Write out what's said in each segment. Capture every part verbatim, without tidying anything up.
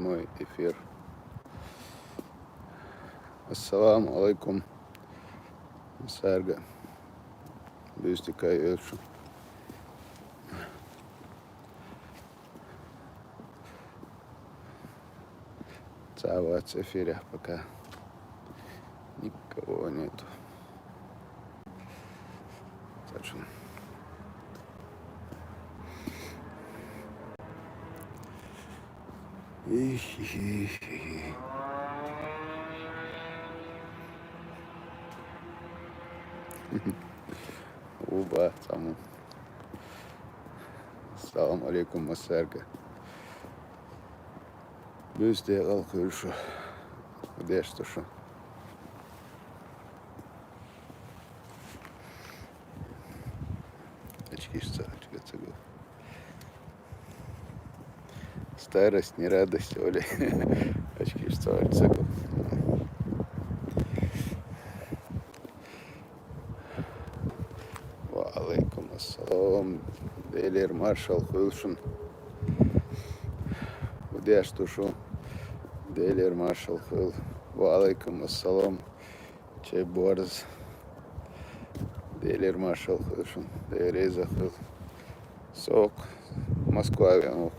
Прямой эфир. Ассаламу алейкум. Сарга. Бюстика Эльшу. Цавац эфире пока. Никого нету. Точно. Ихихихи. Уба, цаму. Ассаламу алейкум, Масарга. Бюсте алхушу. Дешта шу. Очки что, очки цигу. Старость не радость, Оля. Очки что, цигу. Ва алейкум ассалам. Делер маршал хуйлшун. Удеш тушу. Делер маршал хуйл. Ва алейкум ассалам. Че борз. Делер маршал хуйлшун. Дереза хуйл. Сок. Москва венук.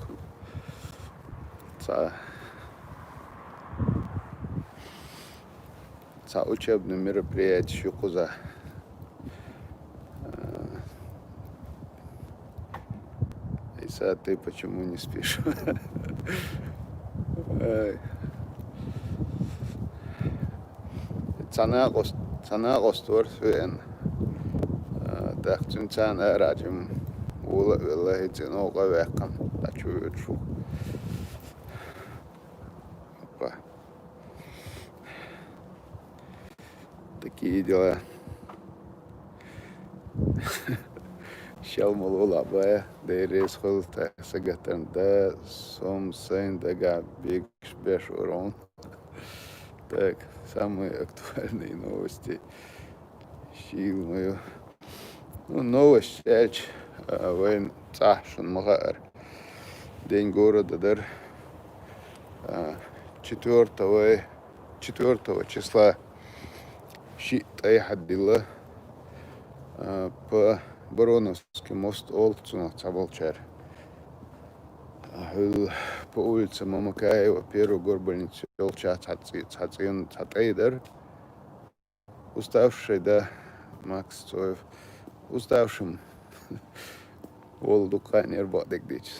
Ца. Ца учебный мероприятие шукуза. Иса, ты почему не спишь? Ай. Цанагъос, цанагъос тур суэн. Так цун цан араджим. Ула, ула, хицин ока векам. Тачу шу. Опа. Такие дела. Шалмалу лабая, дерес хулта сагатан да, сом сайн дага бигш беш урон. Так, самые актуальные новости. Шил мою. Ну, новость, эч, вайн цахшун махар. День города дар. Четвёртого, четвёртого числа ши тайхадила по Бароновский мост олцуна цабалчар. По улице Мамакаева, первый горбольница, елча цацин цатайдар. Уставший, да, Макс Цоев. Уставшим. Ол дуканер бодек дич.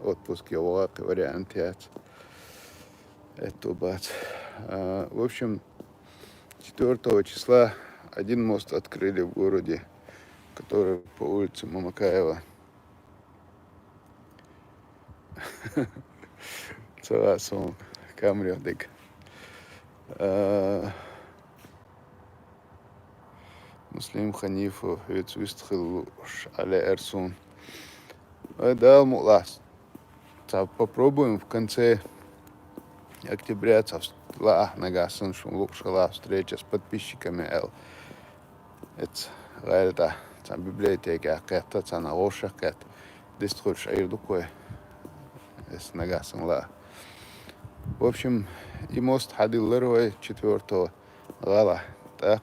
Отпуск я ваки вариант яц. Это бац. В общем, четвёртого числа один мост открыли в городе, который по улице Мамакаева. Цавасун камрёдик. Муслим Ханифов, Юцвист Хилуш, Али Эрсун. Да, мулас. Ца попробуем в конце октября ца вст-, ла нагасан шун лукшала встреча с подписчиками эл. Эц гайрда, ца библиотека кэтта, ца нагоша кэт. Дистхур шаир дукой. Эс нагасан ла. В общем, и мост хадиллар вай четвёртого гала. Так,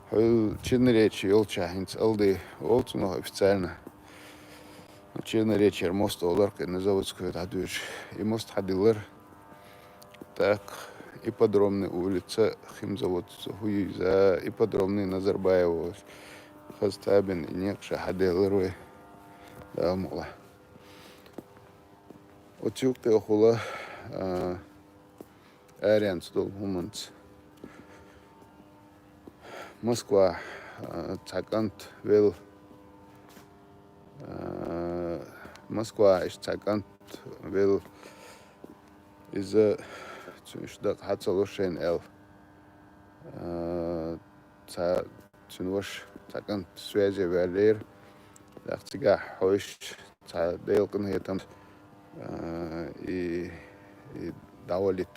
хул Черноречье елча хинц алды олцуна официально. Черноречье мост олар кына заводской дадуч. И мост хадиллар. Так, ипподромный улица, химзавод, хуюза, ипподромный Назарбаева, Хазтабин, и некша хаделырвы. Да, мула. Отюк те хула, арианц дол хуманц. Москва, цакант вел. Москва иш цакант вел. Из цунш дак хацалушен эл. Ца цунваш цакант связи вялер. Дак цига хойш ца делкн хетам. И, и давалит.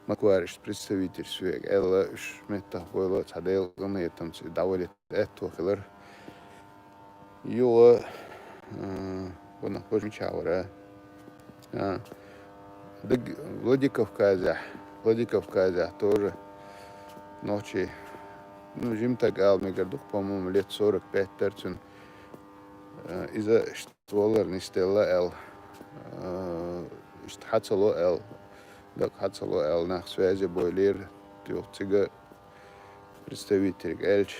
Маквариш представитель свег. Элла уш метта хойло ца делкн хетам ца давалит. Эту хилар. Юла, вона хожмичавра. Даг-, Владикавказехь, Владикавказехь тоже нохчий, ну, жимтаг ала мегар ду-кх, по-моему, лет сорок пять дара цуьнан. Э, иза иштта валар нисделла аьлла, э, иштта хьа ца ло аьлла, дакъа хьа ца ло аьлла, нах связе бойла лера, юха цига представительга аьлча,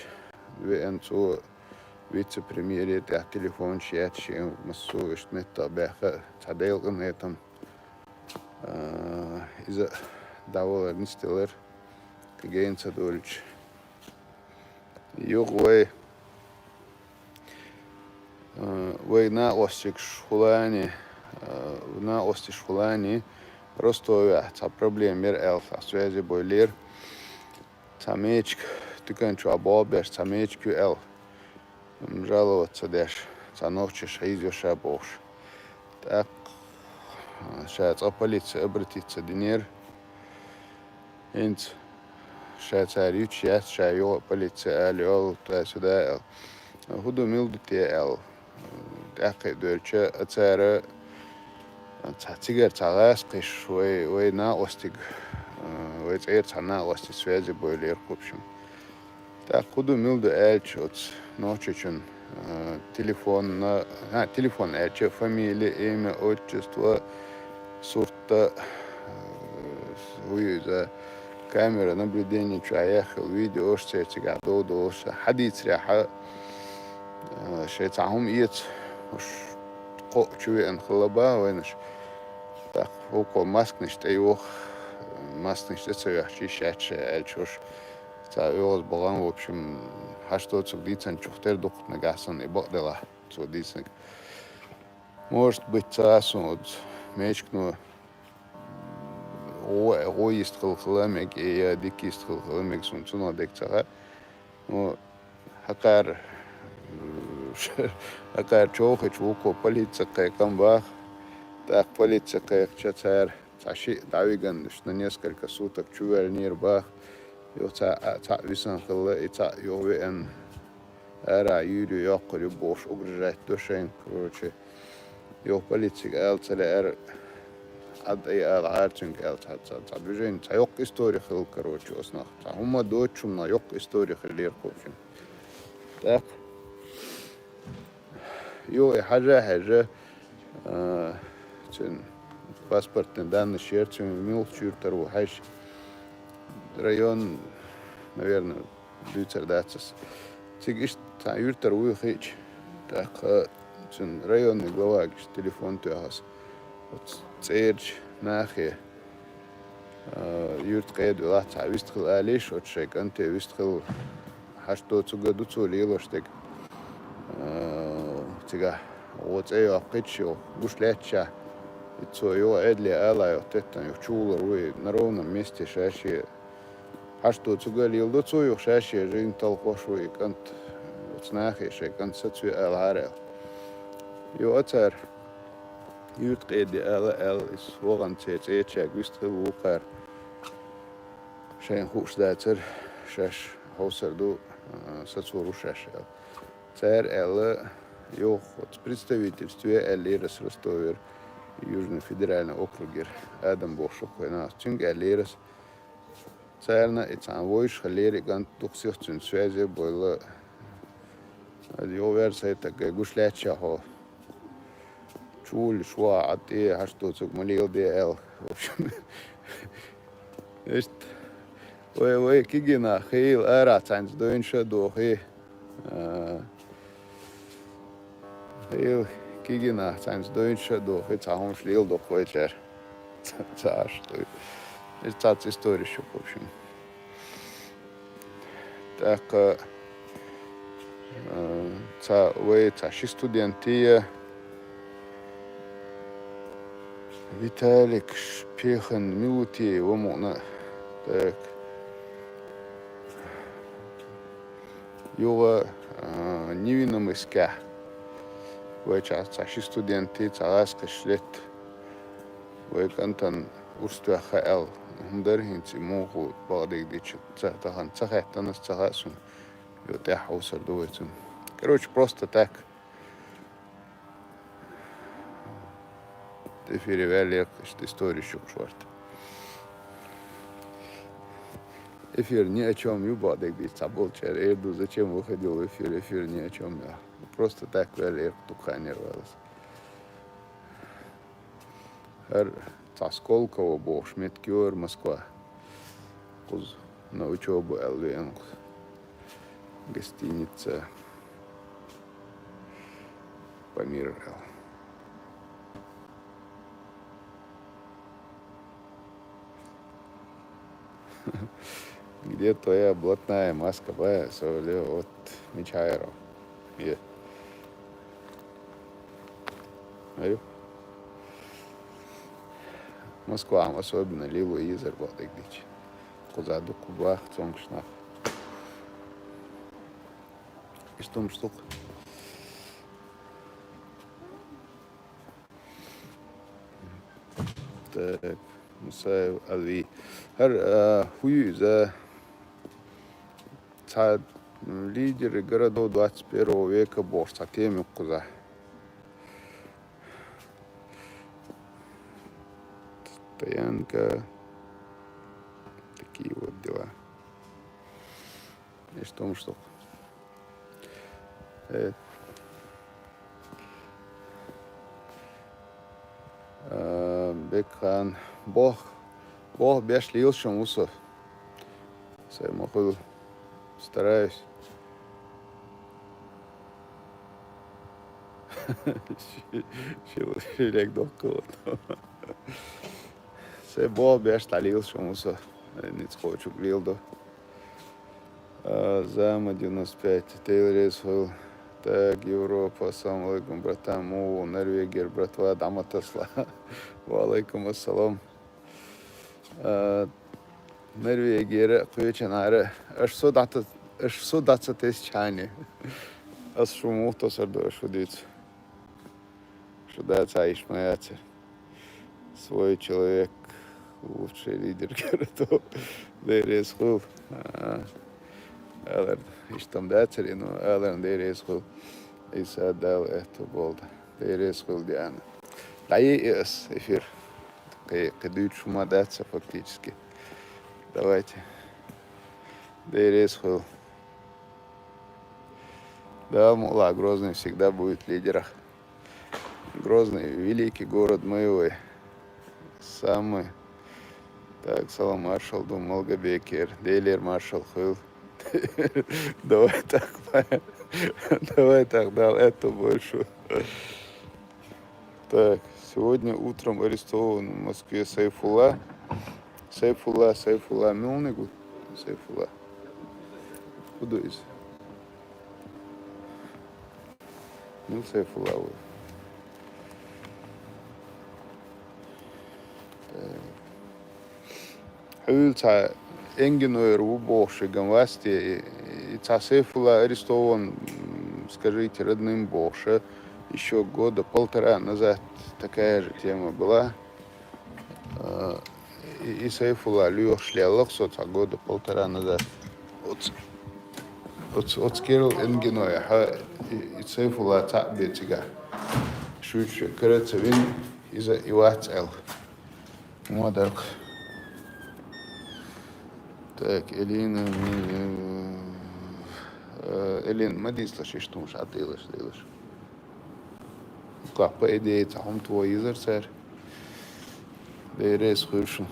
веана цо вице-премьере тӀехь телефонаш етташ, шен массо а иштта меттах баьхна, цхьа делкъа нетам. А, иза дӀавалар нисделар, кхин гена ца долчу. Юха вай, а, вай накъостигаш хулани, а, накъостигаш хулани, Ростовехь цхьа проблема яра аьлла, цхьа связе бойла лера. Цхьа мечик, туькан чохь болх беш, цхьа мечик ю аьлла. М, жаловаться деш, цхьа нохчаша хьийзайо ша бохуш. ТӀаккха ша цкъа полице обратиться динера. ХӀинца ша цара юьтуш яц, ша юха а полице ала йолу, туда-сюда аьлла. ХӀун ду, мила ду те аьлла. ТӀаккха а доьлча, а цара цхьа цигара цхьа гӀазкхиш, вай, вай накъостиг, а, вай цӀера цхьа накъостиг связе бойла лера, в общем. ТӀаккха хӀун ду, мила ду аьлча оцу нохчичун, а, телефонна, а, телефон аьлча, фамилия, имя, отчество, сурт, а, вуй иза, камера наблюдения чохь яьхна йолу видеош церан цигахь дов долуш, хьан дийцарехь, а, шайн цхьа хӀума эца, уьш кхоъ чу веана хилла бах вайнаш. ТӀаккха хӀокхо масканаш тӀе йоху, масканаш тӀе ца йоьхча йиш яц шайн аьлча, уьш цхьа оьгӀаз бахана, в общем, хьашт доцург дийцинчух тера дукха нагахь санна и бакъ делахь, цо дийцинарг. Может быть, ца а суна оцу мечкано гӀо, гӀо йист хила хила мега, я дика йист хила хила мега, суна цунах дерг ца хаьа. Ну, хьакхара, хьакхара човхича вукхо полице кхайкхам баха. ТӀаккха полице кхайкхича цара цхьа шиъ дӀавиган, уьш на несколько суток чувоьллинера баха. Юха цхьа а, цхьаъ висина хилла, и цхьаъ юха веана, ара юьйр ю, йоккхур ю бохуш угрожать до шайна, короче. Юха полицига ала ца лаьара, Ӏад ай ала Ӏара цуьнга аьлла, цхьа, цхьа, цхьа движение, цхьа йоккха история хилла, короче, оцунах. Цхьа хӀумма доцучунна йоккха история хиллера, в общем. ТӀаккха юха и хьажа-хьежа, а, цуьнан паспортный данныйш яра, цуьнан муьлхачу юьртара ву хьаьжча. Район, наверное, дуьйцур дац ас. Цига иштта цхьа юьртара вуй хиъча, тӀаккха цуьнан районный главага иштта телефон тоьхна ас. Оцу цӀерачу нахе, а, юьрта къеда велахь, цхьа вистхила алийша, оцу шайн кӀанте вистхила, хьашт доцург а ду цо лелош дерг. А, цигахь гӀо цӀе йоккхуьйтуш йолу, гуш лаьтташехь, и цо юха Ӏедале ала йолу теттан юха чу вулур ву и на ровном месте ша-шен. Хьашт доцург а леладо цо юха, ша-шен жин талхош ву и кӀант, оцу нахе шайн кӀант сацаве алахьара аьлла. Юха цара юьрта къеде ала аьлла, иза вахана церан цӀерачаьрга вистхила вукхара. Шайна хууш дацара, шаьш хьовсур ду, а, сацор ву шаьш аьлла. Цара аьлла, юха оцу представительстве аьллера ас Ростовера, Южный федеральный округера, Адам бохуш ву кхуьнах, цуьнга аьллера ас. Царна и цхьана вовшах хиллера и кӀант, дукха сиха цуьнан связе а бойла. Аса юха вер сайтаг гай гуш лаьтташехь хьо. Чу вуллуш ву хьо, Ӏад тӀе хьашт доцург ма леладе аьлла. В общем, иштта вай, вай кегий нах хийла, арахь цхьаьнца дойнуш а дохий. А, хийла кегий нах цхьаьнца дойнуш а дохий, цхьа хӀумаш леладо-кх вай цара. Ца, ца Ӏаш дуй. Иза цхьацца историш ю, в общем. ТӀаккха, а, цхьа вай, цхьа ши студентий, Виталик Шпехин, Милутий ва мукъна. Так. Юха, а, Невинномысскехь вайчохь цхьа ши студентий, цхьа гӀазкхаш летта. Вай кӀантана урс тоьхна аьлла, хӀума дара хӀинца и муха бакъдерг дича, ца, тахана ца хаьттина ас, ца хаьа суна. Юха тӀаьхьа хьовсур ду вай цунна. Короче, просто так. Эфире ваьлла, иштта истореш юкъуш варт. Эфир ни о чём ю, бакъдерг дийцача, цхьаболчар эр ду, зачем выходил в эфир, эфир ни о чём ю. Просто так ваьлла, дукха хан яр валлахӀи. ХӀара цхьа Сколково бохуш меттиг ю хӀара Москва. Кхуза на учёбу аьлла веана кхуза. Гостиница Памир аьлла. Где твоя блатная маска, бая, Савле, вот, мича яр хьо? Е. Аю. Москва особенно лело езар, бакъдерг дийцача. Кхузахь дукха баха цомгуш нах. Иштта хӀумаш ду-кх. Так, Мусаев Али. ХӀара, а, хӀу ю иза? Цхьа, м, лидеры городов двадцать первого века бохуш цхьа тема ю кхузахь. Стоянка. Такие вот дела. Иштта хӀумаш ду-кх. Э. А, Бекхан, боху, боху беш лелаш ву со. Сай ма хуьлу. Стараюсь. Ши-, ши-, шилег доккха вот. Сай боху беш дӀалелаш ву со. Ницкъ кхочург леладо. А, Зама девяносто пять, Тейла реза хуьлда. Так, Европа, ассаламу алейкум, братан, муха ву Норвегера братва дӀа ма тасла. Ва алейкум ассалам. А, Норвегера, кхечанара, аша со дӀа-, аша со дӀа ца тесча хьайна. Ас шу муха тосур ду, аша шу дуьйцу. Шу дацахь иштта ма яцара. Свой человек, лучший лидер городов. Дера реза хуьлда. А, алар, иштта-м дацара, но аларна Дера реза хуьлда. Иса Дала аьтту болда. Дера реза хуьлда, Диана. ДӀайиъ ас эфир. Кхин, кхин дуьйцуш хӀума дац сан фактически. Давайте. Дера реза хуьлда. Да, мула, Грозный всегда будет в лидерах. Грозный, великий город моего. Самый. Так, салам маршал ду Малгобекера. Делера маршал хуьлда. Давай так, давай так, Дала аьтту болуш ву. Так, сегодня утром арестован в Москве Сайфулла. Сайфулла, Сайфулла, муьлханиг ву Сайфулла? ХӀун ду иза? Мила Сайфулла ву? Так. Хьуьлла цхьа энгино яр ву бохуш, и ган васте, и, и цхьа Сайфулла арестован, м, скажите родным бохуш, ещё года полтора назад такая же тема была. А, и, и Сайфулла лоьхуш лелла-кх со цхьа года полтора назад. Оц-, оц-, оцу керла энгино яхьа, и, и Сайфулла цхьаъ бен цигахь. Шуьйцуш кара а ца вина, иза и вац аьлла. Ма дарх. Так, Элина, э, Элина, ма дийцалаш иштта хӀумаш, Ӏа делаш, делаш. Кху, по идее, цхьа хӀума тоха езар цара. Дера реза хуьлда шуна.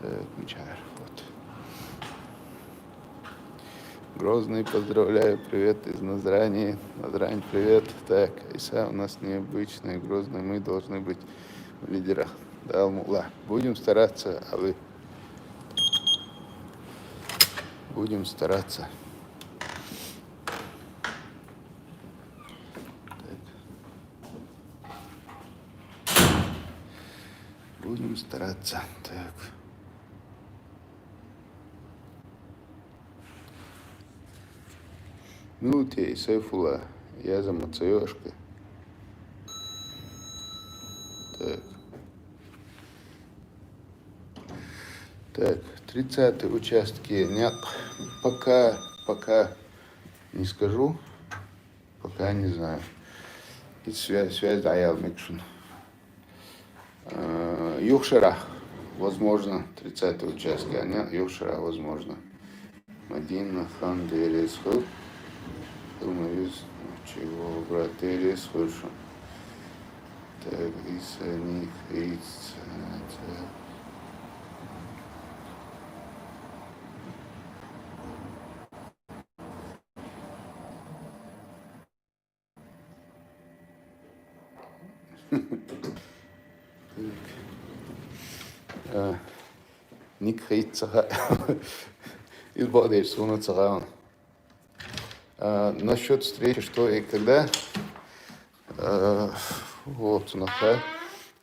Так, мичара, вот. Грозный, поздравляю, привет из Назрани. Назрань, привет. Так, Иса у нас необычный, Грозный, мы должны быть в лидерах. Дала мукъ лахь. Будем стараться, Али. Будем стараться. Так. Будем стараться. Так. Ну, те, Сайфулла, я за Мацаёшка. Так. Так, тридцатый участке. Нет, пока, пока не скажу. Пока не знаю. И связь, связь дӀаяла мега шуна. Э, юха шарахь, возможно, тридцатого часика, а нет, юха шарахь, возможно. Мадина Хан, Дела раьза хуьлда. Хьо ма веза, чего, брат, Дела раьза хуьлда шуна. Так, Иса, Ник, Ица, так. Э, Ник, Ица, ха. Из бакъдерг суна ца хаьа. А, насчёт встречи, что и когда? А, вот, нахай.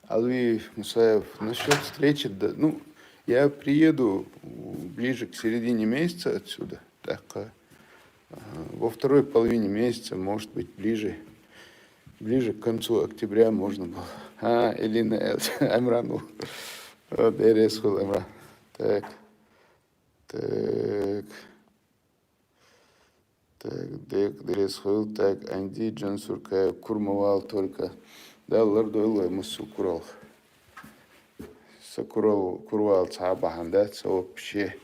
Алви Мусаев, насчёт встречи, да, ну, я приеду ближе к середине месяца отсюда. Так, а, во второй половине месяца, может быть, ближе, ближе к концу октября можно было. А, Элина Эл-, Амран. Вот, Дела раьза хуьлда, Амран. Так. Так. Так, Дек, Дела раьза хуьлда, так, Анди Джансуркаев, кура ма вала только. Дала лардойла вай массо а куралах. Со курал-, кура вала цхьа а бахьан дац, со вообще.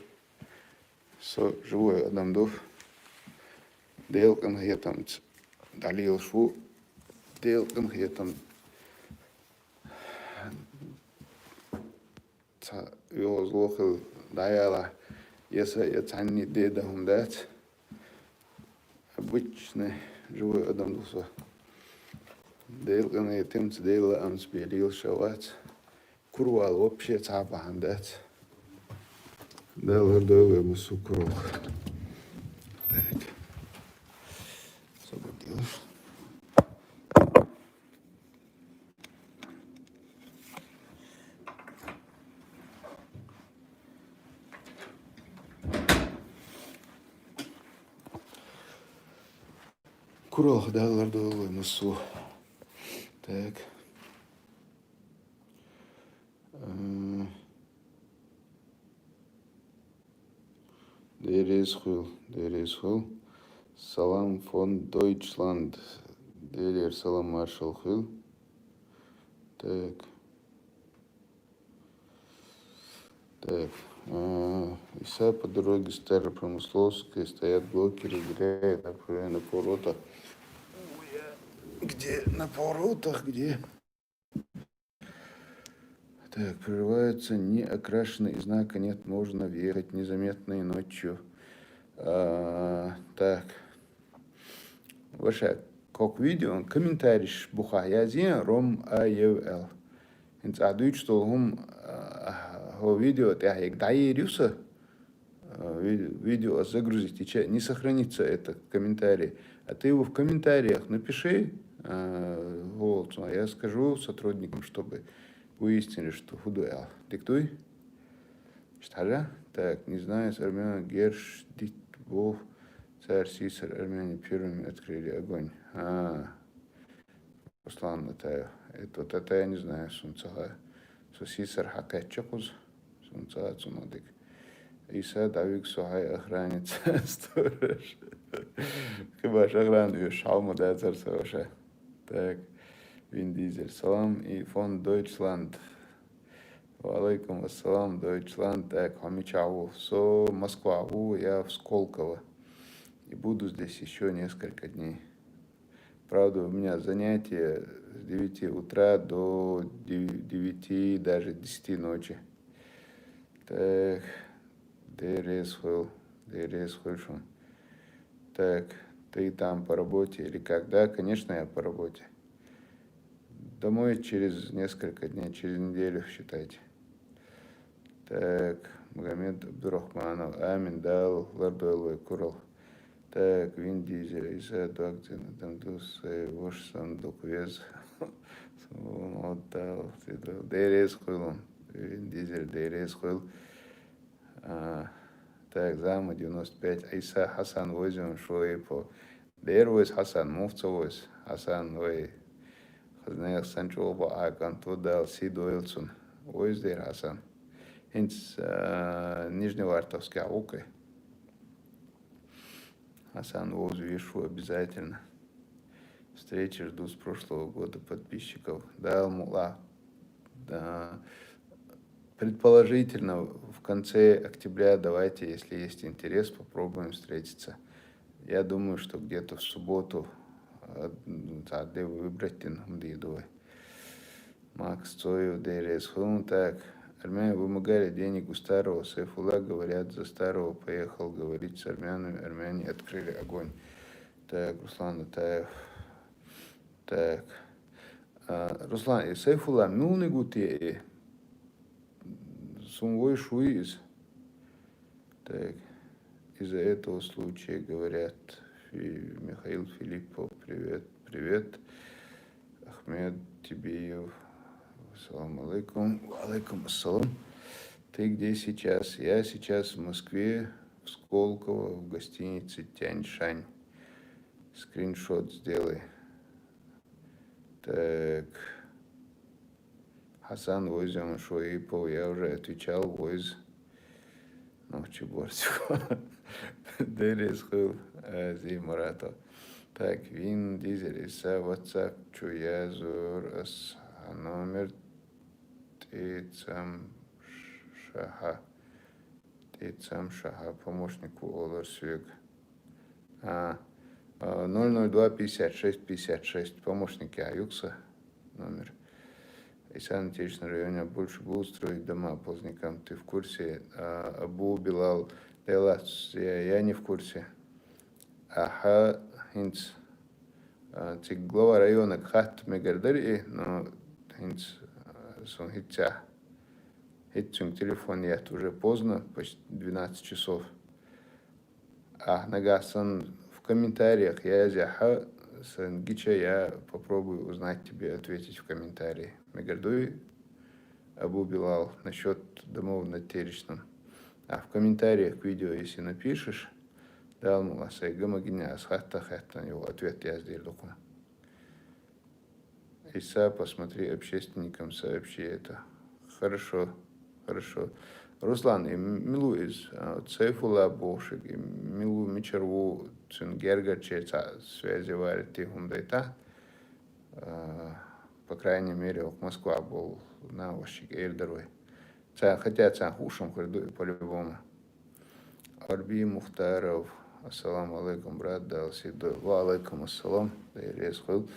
Со живой адам ду. Делан къинхетамца дӀалелаш ву. Делан къинхетам цхьа йозло хила дӀаяла, я са, я цхьанне деда хӀума дац. Обычный живой адам ду со. Делан къинхетамца, Делан лаамца бен лелаш а вац. Кура вала вообще цхьа а бахьан дац. Дала лардойла вай массо а куралах. Так. Со бакъдерг. Куралах Дала лардойла вай массо а. Так. Э, Дела раьза хуьлда, Дела раьза хуьлда. Салам фон Дойчланд. Делера салам, маршалла хуьлда. Так. Так. А, Иса, по дороге Старопромысловская стоят блокеры, гуляют на, на поворотах. Где? На поворотах, где? Так, прерывается, не окрашенный, и знака нет, можно въехать незаметно и ночью. А, так. Ваша кок видео, комментарийш бухахь язъе, Ром А Ев Л. ХӀинца ахь дуьйцуш долу хӀума, а, хӀо видео тӀехь яга дӀаер ю сан, а, ви-, видео загрузить йича, не сохранится это комментарий. А ты его в комментариях напиши, а, вот, а я скажу сотрудникам, чтобы выяснили, что хӀун ду аьлла. Дика дуй? Иштта хьажа? Так, не знаю, с армян Герш Дит Вов, царь Сисар, армяне первыми открыли огонь. А, Руслан Атаев. Это вот это я не знаю, суна ца хаьа. Со Сисар хьакхаьчча кхуза. Суна ца хаьа цунах дика. Иса, дӀавига со хьайн охранница, сторож. Кхин баш охрана оьшуш хьал ма дацара со ваша. Так, Вин Дизель. Салам и фон Дойчланд. Ва алайкум ассалам, Дойчланд. Так, хьо мичахь ву? Со Москвахь ву, я в Сколково. И буду здесь ещё несколько дней. Правда, у меня занятия с девяти утра до дев-, девяти, даже десяти ночи. Так, Дела раьза хуьлда, Дела раьза хуьлда шуна. Так, ты там по работе или как? Да, конечно, я по работе. Домой через несколько дней, через неделю, считайте. Так, Магомед Абдурахманов. Амин, Дала лардойла вай куралла. Так, Вин Дизель, Иса, дог цӀена адам ду, сайн ваша санна дукха веза. Суна Дала, Дела раьза хуьлда. Вин Дизель, Дела раьза хуьлда. А, так, Зама девяносто пять, Иса, Хьасан вовза шуна, шуна по. Дера вовза Хьасан, муха ца вовза? Хьасан вай хаза нехан санна чӀогӀа бакъахьа кӀант ву, Дала сий дойла цунна. Вовза дера Хьасан. ХӀинца, а, Нижневартовскехь ву кхин. Хьасан вовза веза шуна обязательно. Встречи жду с прошлого года подписчиков. Дала мукъалахь А, предположительно, в конце октября давайте, если есть интерес, попробуем встретиться. Я думаю, что где-то в субботу, а, м, тогда выбрать, ну, давай. Макс Цоев, Дерес Хун. Так, армяне вымогали денег у старого. Сайфулла, говорят, за старого поехал говорить с армянами. Армяне открыли огонь. Так, Руслан Атаев. Так. А, Руслан, и Сайфулла, милни гути, э, сун вой шуиз. Так. Из-за этого случая, говорят, Фи-, Михаил Филиппов, привет, привет. Ахмед Тибиев, салам алейкум. Ва алейкум ассалам. Ты где сейчас? Я сейчас в Москве, в Сколково, в гостинице Тяньшань. Скриншот сделай. Так. Хасан Возин Шуипов, я уже отвечал, Воз. Ну, чеборчик. Дерес Хул, э, Зимаратов. Так, Вин Дизель, Иса, WhatsApp, чу язур, ас, номер, Тицам Шаха. Тицам Шаха, помощнику Олар Свег. А, а, ноль ноль два пятьдесят шесть пятьдесят шесть, помощник я, Юкса номер. Исан Течный районе больше будут строить дома Позднякам, ты в курсе? А, Абу Билал, Делац, я, я не в курсе. Аха, хинц, а, ци глава района хат мегардар и, но хинц, а, сон хитца. Хитцун телефон ят уже поздно, почти двенадцать часов. А нагасан в комментариях я зяха, сан гича я попробую узнать тебе, ответить в комментарии. Мегардуй, Абу Билал, насчет домов на Теречном. А в комментариях к видео, если напишешь, дал мула сайга магиня асхатта хаттан его ответ я сделал. Иса, посмотри, общественникам сообщи это. Хорошо, хорошо. Руслан, и милу из, а, Сайфулла Бошик, и милу мичарву цун гергар чеца связи варит тихум дайта. А, по крайней мере, ок Москва был на вошик эльдерой. Ца, хотя ца хушам хырду по-любому. Арби Мухтаров, ассаламу алейкум, брат, дал сидо. Ва алейкум ассалам, Дерес Хул.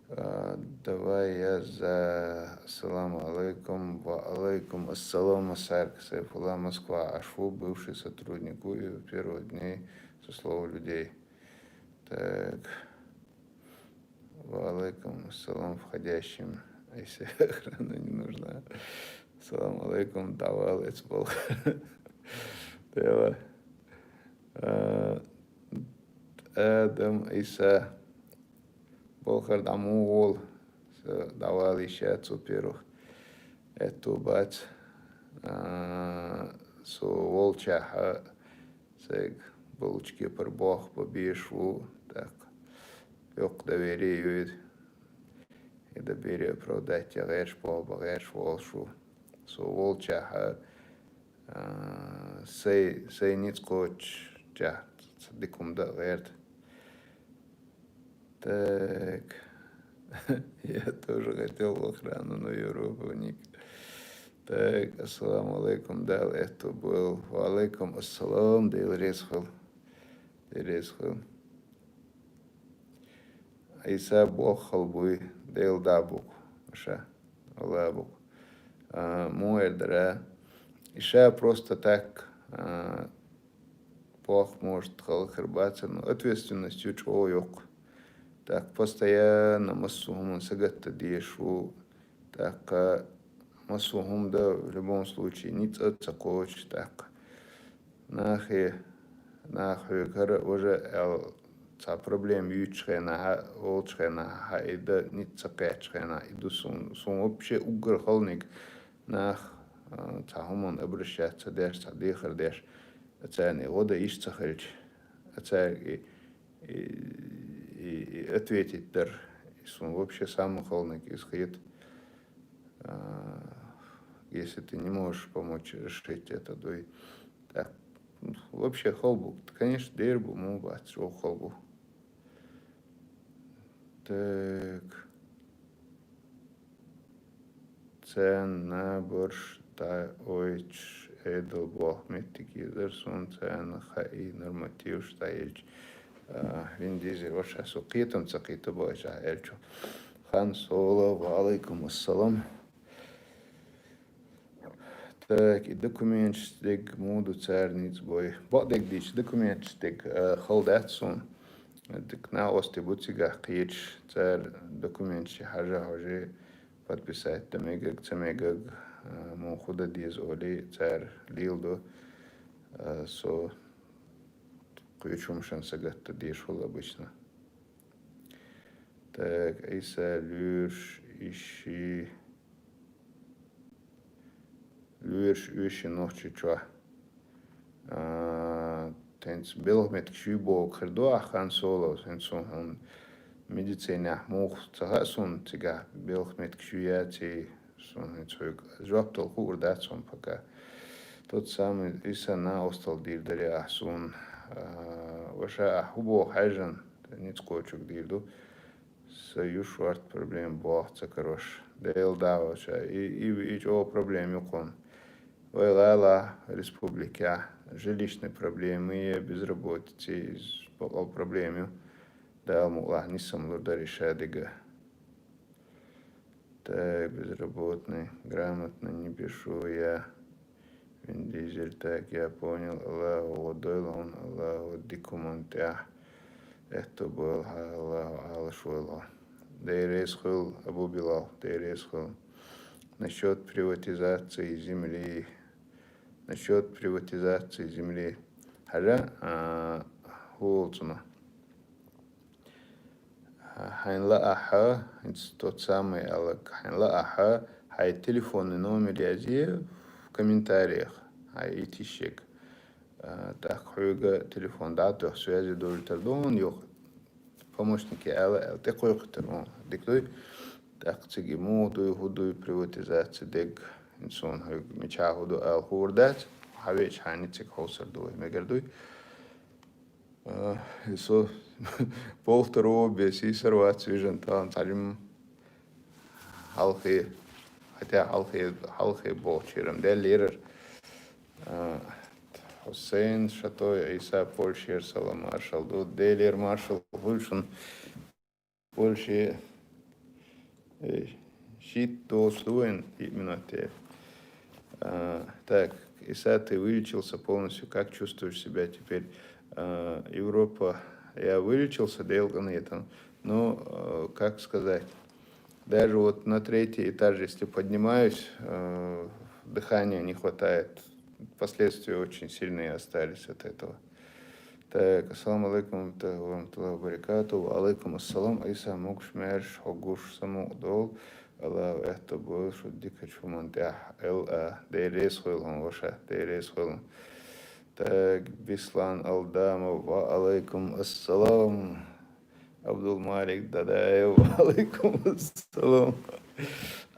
А, давай я за ассаламу алейкум, ва алейкум ассалам, Асарк Сайфулла, Москва, Ашу, бывший сотрудник ГУИ, первых дней со слова людей. Так. Ва алейкум ассалам входящим. Если охрана не нужна. Салам алейкум, давал эцбол. Тела. А, Адам Иса. Болхар даму гол. Давал иша цуперух. Эту бац. А, со волчаха. Цег булочки пар бох ба беш ву, так. Ёк доверие юид. И доверие оправдать я герш бо, ба герш волшу. Со волчаха, а, сей, сей ниц коч, ча, дикум да герд. Так. Я тоже хотел в охрану, но Европа ник. Так, ассаламу алейкум, дал это был. Ва алейкум ассалам, дел резхыл. Дел резхыл. Иса бохал буй, дел дабук. Маша, лабук. А, муэр дара. Иша просто так, а, Плохо может халахар бацар, но ответственность чё ёк. Так, постоянно массу хуман сагатта дешу. Так, массу хум да в любом случае ниц ца коч. Так, нахе, нахе кара уже эл ца проблем ючхена, ха, олчхена, ха, ида ниц ца качхена, иду сун, сун вообще угар халник. Нах, а, ца хуман обращаться деш, ца дехар деш. Ацарни года иш цахалч. Ацар и, и, и, и ответить дар. И сун вообще самый холник из хит. А, если ты не можешь помочь решить это, то и так. Вообще холбук. Конечно, дербу му бац, о холбу. Так. царна набарш дӀаойташ Ӏедал болх меттиг езар сона, царна хаьий нормативаш дӀаелча. А, Вин Дизель, ваша со кхетам ца кхета баьча аьлча. Хан Соло, ва алайкум ассалам. Так, и документаш дег муду цар ниц бой. Бо дег дич документаш дег, а, хал дац сона. Так на осте буцигах кхеташ, цар документаш хьажа хьоже подписать да мегаг, ца мегаг, а, мун худа деза оли, цар лил ду, а, со кхечумшан сагатта деш хул обычно. Так, Ӏийса луьрш иши, луьрш уьши нохчи чохь. А, тенц белгӀ метк шуй боху хир ду ахь Хан Соло, тенц сон хьуна медицинехь муха ца хаьа суна цигахь белгӀ метк шуй яций, суна хӀинца хьоьга жоп дала хуур дац суна пока. Тот самый Ӏийса на остал дийр даре ахь суна. А, ваша ахь хӀу боху хьаьжжан, ницкъ кхочург дийр ду. Са ю шорта проблема боху ца карош. Дела дагӀоча, и, и, и чӀогӀа проблема ю кхунна. Вай гӀала республикехь жилищный проблема е безработица, иза бакъал проблема ю. Дала мукъалахь нисам лур дара и ша дигга. Так, безработный, грамотно не пишу я. Вин Дизель, так, я понял. Аллаху гӀо дойла хьуна, Аллаху дика хӀуманна тӀехь аьтту бойла хьан, Аллаху Ӏалаш войла хьо. Деррес хуьлу, Абу Билал, деррес хуьлу. Насчёт приватизации земли. Насчёт приватизации земли. Хьажа, а, хӀу волу цунах. Хьайна лаахьа, хӀинца тот самый аьлларг, хьайна лаахьа, хьайн телефонный номер язъе в комментариях, хьайн и тишъерг. А, тӀаккха хьоьга телефон дӀа а тоьхна, связи довлийтар ду хьуна юха. Помощнике ала аьлла, тӀекхойкхуьйтар хьуна. Дика дуй? ТӀаккха цига муха дуй, хӀу дуй, приватизация дег, хӀинца суна хьоьга мичахь хӀу ду ала хуур дац, хьан веача хьайна цига хьовсар ду вай, мегар дуй? А, и со полтора бес сийсара вац вижан тахана цхьа жимма хьалхе, хотя хьалхе, хьалхе бохучеран деллерар. А, Хьусейн Шатой, Ӏийса Польшера салам маршалла ду. Делера маршалла хуьлу шуна. Польше, э, щит долуш ду вайн, и минуте. А, так, Иса, ты вылечился полностью, как чувствуешь себя теперь? А, Европа, я вылечился, Делкан, я там, ну, э, как сказать, даже вот на третий этаж, если поднимаюсь, э, дыхания не хватает, последствия очень сильные остались от этого. Так, ассаламу алейкум ва рахматуллахи ва баракату. Ва алейкум ассалам. Ӏийса могуш-маьрша хьо гуш самукъадолу. Аллаху аьтто бойла шу дикачу хӀуманна тӀехь. Эл а, Дела реза хуьлу хьуна, ваша, Дела реза хуьлу. Так, Бислан Алдамов. Ва алейкум ассалам. Абдулмалик Дадаев. Ва алейкум ассалам.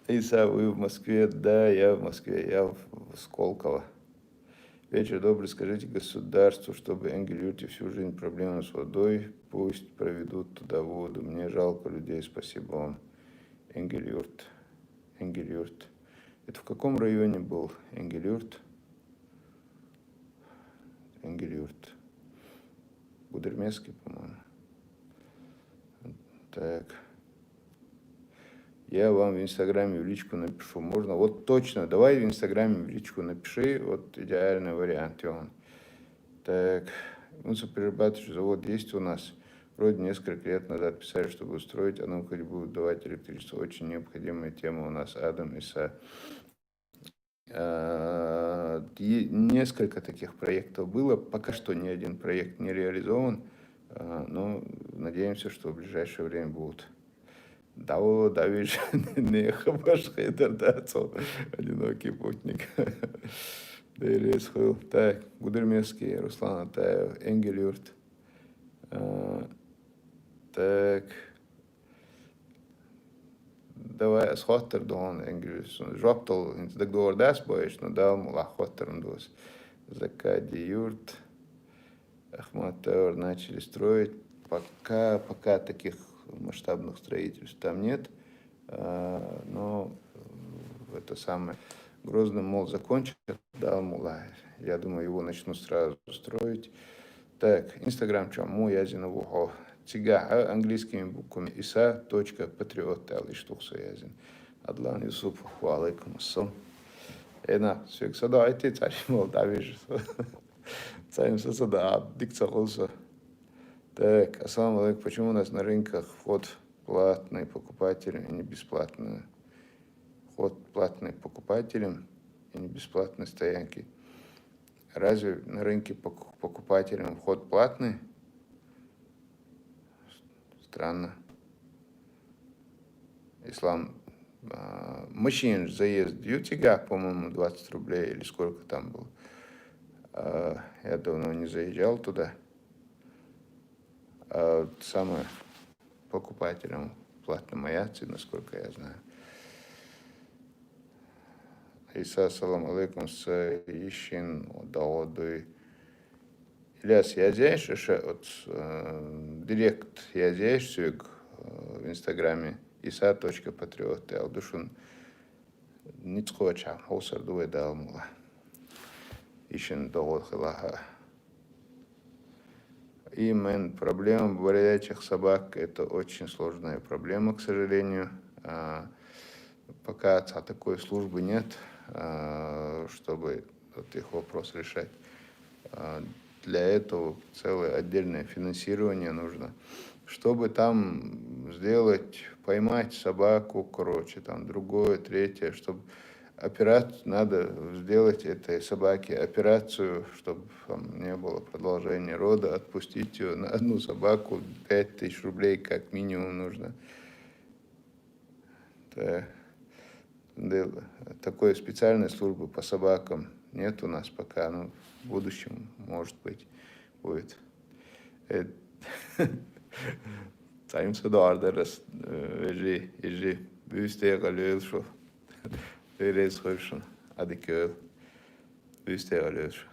Ӏийса, вы в Москве? Да, я в Москве, я в Сколково. Вечер добрый. Скажите государству, чтобы Энгельюрте всю жизнь проблема с водой, пусть проведут туда воду. Мне жалко людей. Спасибо вам. Энгельюрт. Энгельюрт. Это в каком районе был Энгельюрт? Энгельюрт. Гудермесский, по-моему. Так. Я вам в Инстаграме в личку напишу. Можно? Вот точно. Давай в Инстаграме в личку напиши. Вот идеальный вариант, Йохан. Так. Мусоперерабатывающий завод есть у нас. Вроде несколько лет назад писали, чтобы устроить, а ну хоть будут давать электричество. Очень необходимая тема у нас. Адам Иса. Э, и несколько таких проектов было. Пока что ни один проект не реализован, э, но надеемся, что в ближайшее время будут. Дало, давишь, не хабаш хедар, да, цо, одинокий путник. Дерес хыл. Так, Гудермесский, Руслан Атаев, Энгельюрт. Э, так. Давай, ас хоттар ду хьуна, Энгельюрт. Жоп дала хӀинца дагадогӀур дац бохуш, но Дала мукъалахь хоттар ма ду ас. Закади-Юрт, Ахмат Тауэр начали строить. Пока, пока таких масштабных строительств там нет. А, но, э, это самое. Грозный молл закончат, да, молл. Я думаю, его начнут сразу строить. Так, Instagram чу мо язйина ву хьо. Цигахь а английскими буквами иса точка патриот аьлла иштта ду со язйина. Адлан Юсупов, ва алейкум ассалам. Эна, соьга садоӀийта, цхьа шимал дӀавижа. Цхьа им са ца да, дика ца хул со. Так, ассаламу алейкум. Почему у нас на рынках вход платный покупателям и не бесплатный? Вход платный покупателям и не бесплатной стоянки. Разве на рынке пок- покупателям вход платный? Странно. Ислам, а, машин заезд ю цигахь, по-моему, двадцать рублей или сколько там было. А, я давно не заезжал туда. А, самое, покупателям платно ма яц, насколько я знаю. Иса, салам алейкум, са йишин дагӀо дуй. Ильяс, язъеш аша оцу, э, директ язъеш соьга, э, в Инстаграме, иса точка патриот аьлла ду шуна. Ницкъ кхочахь хьовсар ду вай, Дала мукъ лахь. Йишин дагӀо хилахь а. И мен проблема бродячих собак, это очень сложная проблема, к сожалению. А, пока цхьа такой службы нет, а, чтобы вот их вопрос решать. А, для этого целое отдельное финансирование нужно. Чтобы там сделать, поймать собаку, короче, там другое, третье, чтобы операцию, надо сделать этой собаке операцию, чтобы там не было продолжения рода, отпустить ее на одну собаку, пять тысяч рублей как минимум нужно. Да. Да, такой специальной службы по собакам нет у нас пока, но в будущем, может быть, будет. Э, цхьа им са доӀар дара ас, э, вежарий, вежарий, буьйса декъала йойла шу. Вай реза хуьлу шуна, Ӏадика йойла. Буьйса декъала йойла шу.